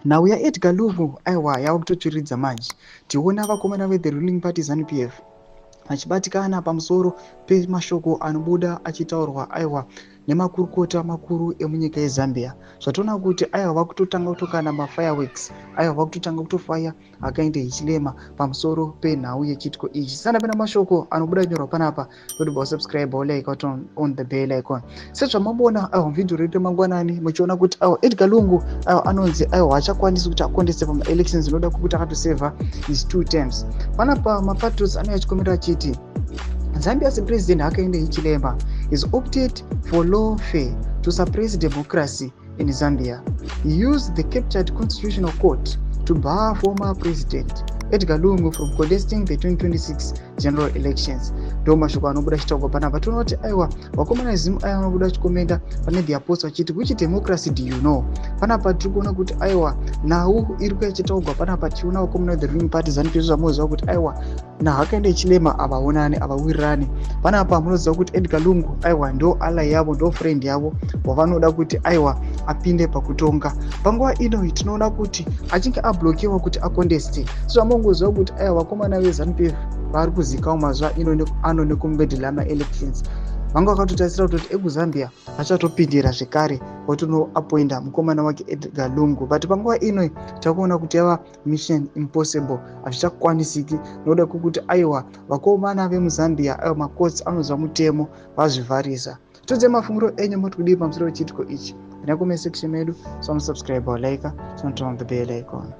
Nhau yaEdgar Lungu, aiwa, yava kutotsviridza manje. Tiona vakomana vethe ruling party ZANU PF vachibatikana pamusoro pemashoko anobuda achitaurwa, aiwa, nemakurukota makuru emunyika yeZambia. Zvatoona kuti, aiwa, vakutotanga kutokanda mafireworks, aiwa, vakutotanga kutofaya Hakainde Hichilema pamusoro penhau yechitiko ichi. Sandapena mashoko anobuda nyorwa panapa, toti wasubscribe, like, turn on the bell icon. Sezvamabona, aiwa, video redu remangwanani, muchiona kuti, aiwa, Edgar Lungu, aiwa, anonzi, aiwa, haachakwanisi kuti akonteste pamaelections inoda kwekuti akatosevha his two terms. Panapa mapatriots anouya achikomera achiti Zambia's President Hakainde Hichilema is opted for lawfare to suppress democracy in Zambia. He used the captured constitutional court to bar former President Edgar Lungu from contesting the 2026 general elections. Ndo mashoko anobuda chitaurwa panapa. Toona kuti, aiwa, vakomana vezimu aya vanobuda vachikomenda pane their post vachiti, "Which democracy do you know?" Panapa tiri kuona kuti, aiwa, nhau iri kuya ichitaurwa panapa, tichiona vakomana vethe ruling party ZANU PF. Zvamunoziva kuti, aiwa, naHakainde Hichilema havaonani, havawirirani. Panapa munoziva kuti Edgar Lungu, aiwa, ndo ally yavo, ndo friend yavo wavanoda kuti, aiwa, apinde pakutonga. Panguva ino tinoona kuti achinge ablokiwa kuti akonteste. Sezvamongoziva kuti, aiwa, vakomana veZANU PF vari kuzikanwa mazuva ino ano nekumeddla maelections. Vanga vakatotarisira kutoti ekuZambia vachatopindira zvekare, votonoapoinda mukomana wake Edgar Lungu, but panguva ino takuona kuti yava mission impossible, hazvichakwanisiki nokuda kwekuti, aiwa, vakomana vemuZambia, aiwa, macourts anoziva mutemo, vazvivharisa. Tudze mafungiro enyu, moti kudii pamusoro pechiitiko ichi? Ina comment section medu. So musubscribe, like, so turn on the bell icon.